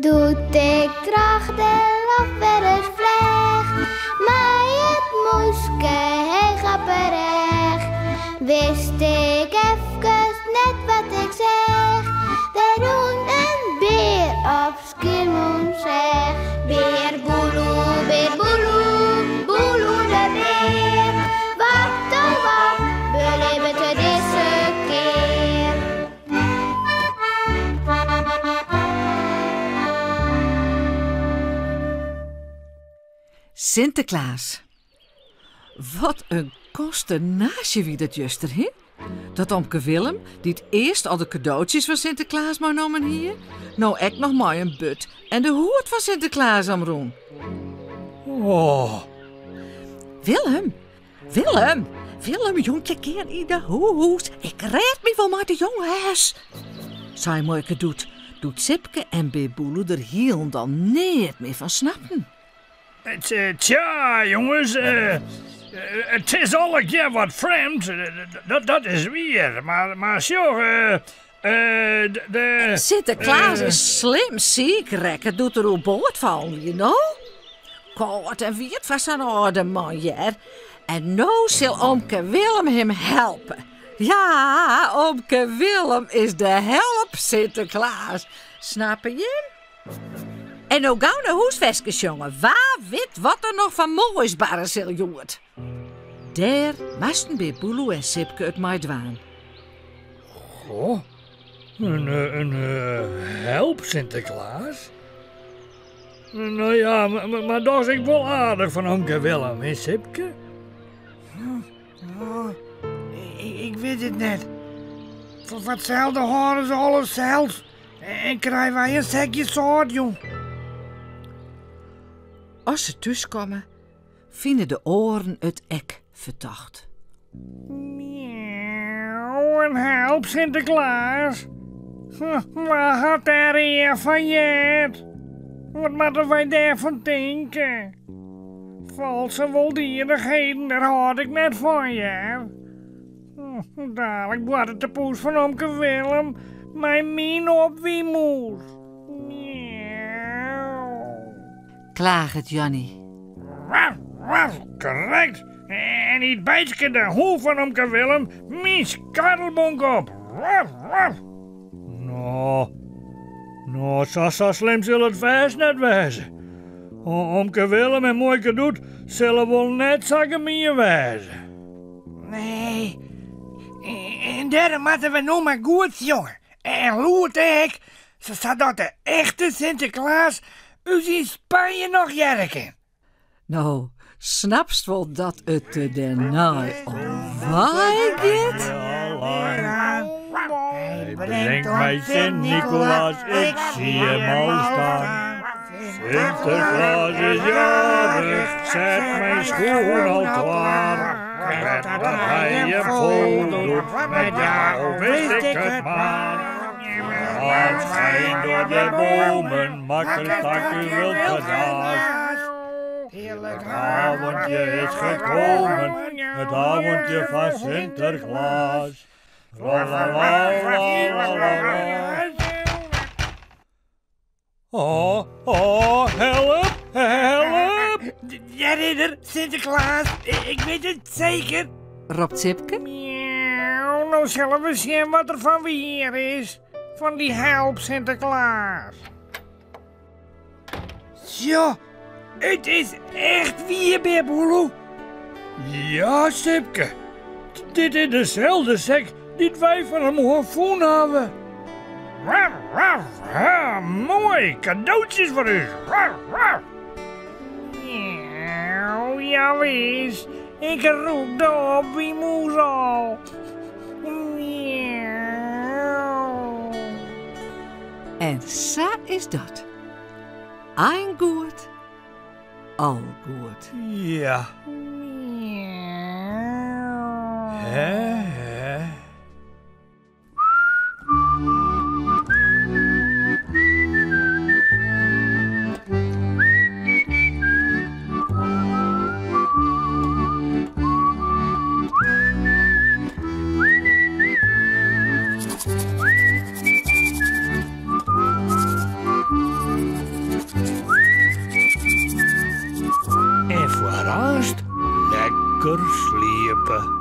Doe't ik troch de loft wer ris fleach, mei it mûske heech op 'e rêch, wist ik efkes net wat ik seach. Der rûn in bear op Skiermûntseach. Bear Boeloe, bear Boeloe, Boeloe de bear. Wat oh wat belibbet er dizze kear? Sinteklaas. Wat in konsternaasje wie dat juster, hin? Dat omke Willem, dy't earst al de kadootsjes fan Sinteklaas meinommen hie, no ek noch mei in burd en de hoed fan Sinteklaas omrûn. Oh. Willem, Willem, Willem, jonkje gean yn de hûs. Ik rêd my wol mei de jonges, sei muoike Doet, doe't Sipke en Bear Boeloe der hielendal neat mear fan snapten. Tsja, jonges, it is allegear wat frjemd, dat is wier, mar sjoch, de. Sinteklaas is slim siik rekke doe't er oerboard fallen wie, no? Kâld en wiet foar sa'n âlde man, hear. En no sil omke Willem him helpe. Ja, omke Willem is de help Sinteklaas, snappe jim? En no gau nei hûs ferskes sjonge, wa wit wat der noch foar moais barre sil hjoed. Dêr moasten Bear Boeloe en Sipke it mei dwaan. Goh, in, in help Sinteklaas? No ja, mar dochs ek wol aardich fan omke Willem, hè Sipke? Ik wit it net. Foar itselde hâlde se alles sels. En krije wy in sekje sâlt jûn. As se thúskomme, fine de oaren it ek fertocht. Miauw, in help Sinteklaas. Wa hat dêr ea fan heard? Wat moatte wy dêrfan tinke? Falske woldiedichheden, dêr hâld ik net fan, hear. Dalik boartet de poes fan omke Willem mei myn opwynmûs. Miauw. Klaget Janny. Waf, waf, krekt. En yt Beitske de hûn fan omke Willem myn skarrelbonk op. Waf, waf. No, no, sa, sa slim sil it fêst net wêze. Omke Willem en muoike Doet sille wol net sa gemien wêze. Nee, en dêrom moatte we no mar goed sjonge. En lûd ek, sadat de echte Sinteklaas ús yn Spanje noch hearre kin. No, snapst wol dat it der dêrnei om wei giet? Hy bringt my Sint Nicolaas, ik zie him al staan. Sinterklaas is jarig, zet mijn schoen al klaar. Met dat hij hem voldoet, met jou wist ik het maar. Maan schijnt door de bomen, makkers dank u wilt gedaas. Het avondje is gekomen, het avondje van Sinterklaas. La la la la la la. Oh, oh, help, help! Dêr is er, Sinteklaas. Ik wit it seker. Ropt Sipke. Miauw, no sille we sjen wat der fan wier is. Fan dy help Sinteklaas. Sjoch, it is echt wier, Bear Boeloe. Ja, Sipke. Dit is deselde sek dy't wy fan 'e moarn fûn hawwe. Waf, waf, ha, moai, kadootsjes foar ús. Waf, waf. Miauw, jawis, ik rûk de opwynmûs al. Miauw. En sa is dat. Ein goed, al goed. Ja. Hè, hè. Lekker sliepe.